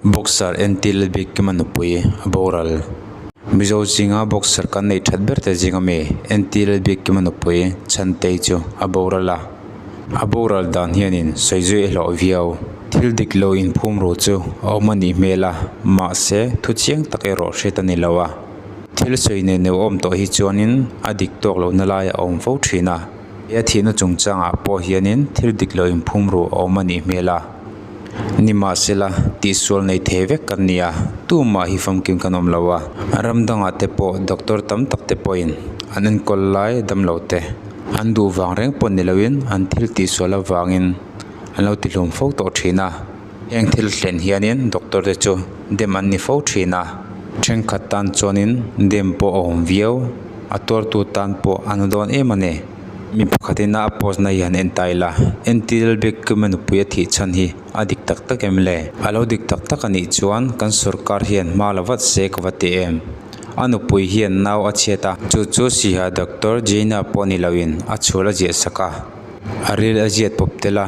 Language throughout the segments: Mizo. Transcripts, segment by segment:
Boxer NT Lalbiakkima nupui a boral. Mizo zinga boxer kan neih that ber te zinga mi NT Lalbiakkima nupui Chhantei chu a boral a. A boral dan hianin sawi zui a hlawh viau. Thil dik lo inphum ru chu a awm a nih hmel a, mahse thu chiang tak erawh hriat a ni lo a. Thil sawi nei neuh awm tawh hi chuanin a dik tawk lohna lai a awm fo thin a. He a thihna chungchangah pawh hianin thil dik lo inphum ru a awm a nih hmel a. Nimahsela, tihsual nei thei vek kan ni a, tumah hi famkim kan awm lo a. Ram dangah te pawh doctor tam tak te pawhin an enkawl lai damlo te an duh vang reng pawh ni loin an thil tihsual avangin an lo tihlum fo tawh thin a. Heng thil thlen hianin doctor te chu dem an ni fo thin a. Thenkhat tan chuanin dem pawh a awm viau, a tuartu tan pawh a na dawn em a ni. Mi pakhatin a post na hi han en ta ila, entir bik kima nupui a thih chhan hi a dik tak tak em le? A lo dik tak tak a nih chuan kan sorkar hian hma la vat se ka va ti em? A nupui hian nau a chhiat a, chu chu Siha Doctor Jaina pawh ni loin a chhul a ziah sak a, a ril a ziat pawp tel a,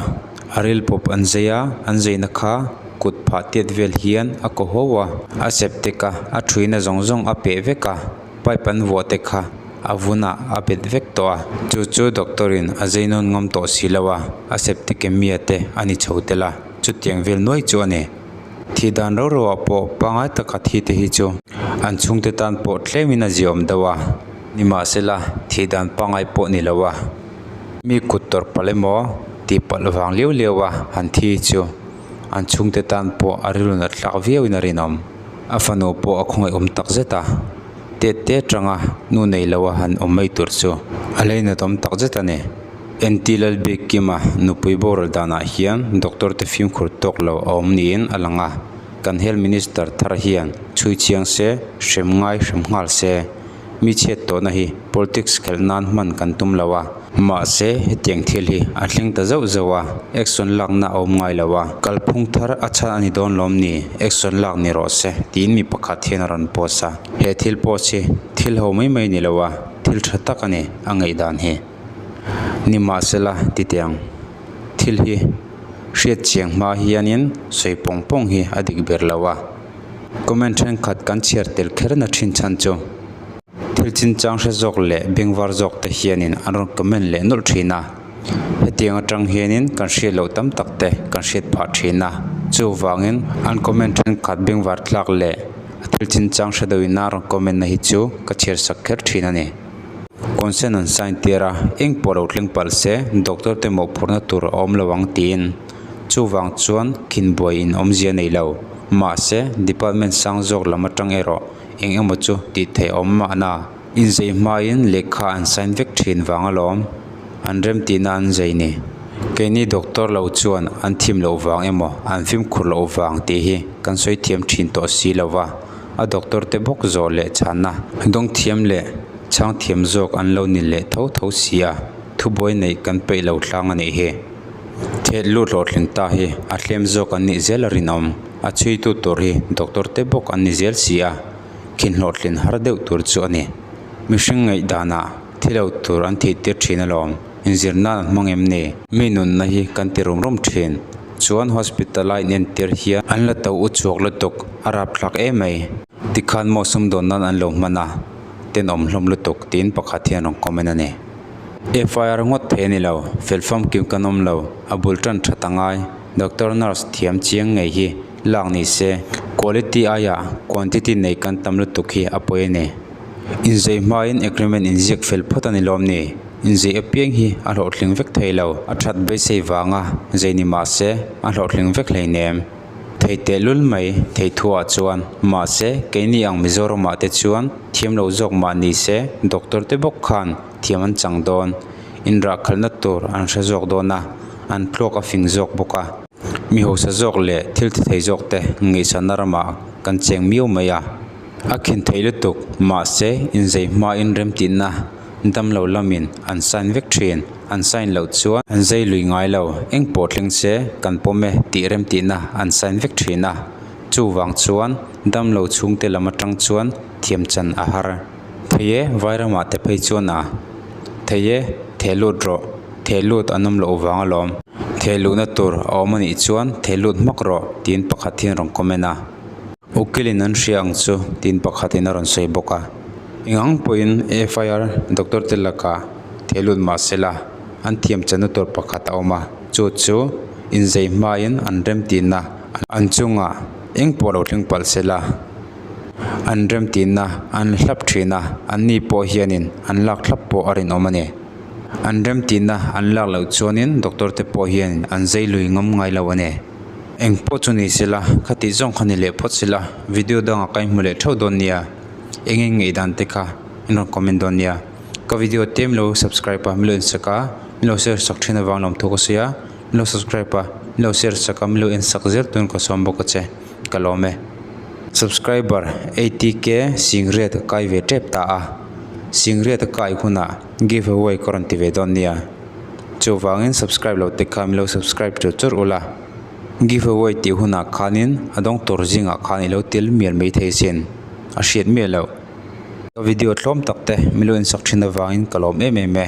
a ril pawp an zai a, an zaina kha kut phah tiat vel hian a kaw ho a, a septic a, a thuina zawng zawng a peh vek a. Pipe an vuah te kha a vunah a bet vek tawh a, chu chu doctor in a zei nawn ngam tawh si lo a, a septicemia te a ni chho tel a, chutiang vel nuai chu a ni. Thih dan ro ro ah pawh pangngai taka thi te hi chu an chhungte tan pawh tlemin a ziaawm deuh a, nimahsela thih dan pangngai pawh ni lo a, mi kut tawrh palh emaw tih palh vang liau liau a han thi chu an chhungte tan pawh a rilru nat hlak viauin a rinawm. A fanu pawh a khawngaih awm tak zet a, tet te atanga nu nei lo a han awm mai tur chu a leinat awm tak zet a ni. NT Lalbiakkima nupui boral danah hian doctor te fimkhur tawk lo a awm niin a lang a, kan health minister thar hian chhui chiang se, hrem ngai hrem nghal se. Mi chhiat tawhna hi politics khelh nan hman kan tum lo a, mahse hetiang thil hi a thleng ta zauh zauh a, action lakna a awm ngai lo a, kalphung thar a chhan a ni dawn lawm ni, action lak ni rawh se tiin mi pakhat hian a rawn post a, he thil post hi thil ho mai mai ni lo a, thil tha tak a ni a ngaihdan hi. Nimahsela titiang thil hi hriat chiang hma hianin sawi pawng pawng hi a dik ber lo a. Comment thenkhat kan chhiar tel kher na thin chhan chu thil chinchang hre zawk leh bengvar zawk te hianin an rawn comment leh nawlh thin a, hetiang atang hianin kan hriat loh tam tak te kan hriat phah thin a, chuvangin an comment thenkhat bengvar tlak leh a thil chinchang hre deuhin a rawn comment na hi chu ka chhiar sak kher thin a ni. Consent an sign tir a, eng pawh lo thleng palh se doctor te mawhphurhna tur a awm lo ang tiin. Chuvang chuan khinbuai in awmzia nei lo. Mahse, department sang zawk lam atang erawh eng emaw chu tih theih a awm mahna. Inzei hmain lehkha an sign vek thin vang alawm. An remtihna an zai ni. Keini doctor lo chuan an thim loh vang emaw an fimkhur loh vang tih hi kan sawi thiam thin tawh si lo va. A doctor te bawk zawh leh chhanna dawng thiam leh chhang thiam zawk an lo ni leh tho tho si a, thubuai neih kan peih lo tlang a nih hi. Thet lut hlawhtling ta hi a hlem zawk an nih zel a rinawm. A chhuitu tur hi doctor te bawk an ni zel si a, khin hlawhtlin har deuh tur chu a ni. Mihring ngaihdanah thi lo tur an thih tir thin alawm, inzir nan an hmang em ni? Mi nunna hi kan ti rum rum thin. Chuan hospital a inentir hian an la to u chhuak lutuk, a rapthlak emai. Tikhan maw sumdawn nan an lo hman a, tenawm hlawm lutuk tiin pakhat hian rawn comment a ni. FIR ngawt thei a ni lo, fel famkim kan awm lo, a bul tan that a ngai, doctor nurse thiam chiang ngei hi lak ni se, quality aia quantity nei kan tam lutuk hi a pawi a ni. Inzei hmain agreement inziak fel phawt a ni lawm ni? Inzei apiang hi a hlawhtling vek thei lo, a that beisei vanga zei ni mah se a hlawhtling vek hleinem. Thei tehlul mai thei thuah chuan mahse keini ang Mizoramah te chuan thiam lo zawk mah ni se doctor te bawk khan thiam an chang dawn, inrahkhalhna tur an hre zawk dawn a, an tluak a fing zawk bawk a. Mi hausa zawk leh thil ti thei zawk te ngaihsanna ramah kan cheng miau mai a, a khin thei lutuk mahse inzei hmain remtihna damlo lamin an sign vek thin, an sign loh chuan an zei lui ngai lo, eng pawh thleng se kan pawm e tih remtihna an sign vek thin a, chuvang chuan damlo chhungte lam atang chuan thiam chan a har. Thei e, Vairamah te phei chuan a. Thei e, theh lut rawh. Theh lut an awm loh vang alawm. Thehluhna tur a awm a nih chuan thehlut hmak rawh tiin pakhat hian rawn comment a. Ukilin an hria ang chu tiin pakhatin a rawn sawi bawk a. Eng ang pawhin FIR doctor te lakah thehlut mah sela an thiam channa tur pakhat a awm a, chu chu inzei hmain an remtihna an chungah eng pawh lo thleng palh sela an remtihna an hlap thin a, anni pawh hianin an lak thlap pawh a rinawm a ni. An remtihna an lak loh chuanin doctor te pawh hian an zei lui ngam ngai lo a ni. Eng pawh chu ni sela, khatih zawng kha ni leh phawt sela, video dangah ka inhmu leh theuh dawn nia. Eng eng ngaihdan te kha in rawn comment dawn nia. Ka video te min lo subscribe a, min lo ensak a, min lo share sak thin avang lawmthu ka sawi a, min lo subscribe a, min lo share sak a, min lo ensak zel turin ka sawm bawk a che. Ka lawm e. Subscriber 80k singriat ka kai ve tep ta a, singriat a kai hunah. Give away ka rawn ti ve dawn nia. Chuvangin subscribe lo te kha min lo subscribe chur chur ula. Give away tih hunah khanin a dawng tur zingah khan i lo tel mial mai thei sin. A hriat miah loh. Ka video tlawm tak te min lo insak thin avangin ka lawm em em e.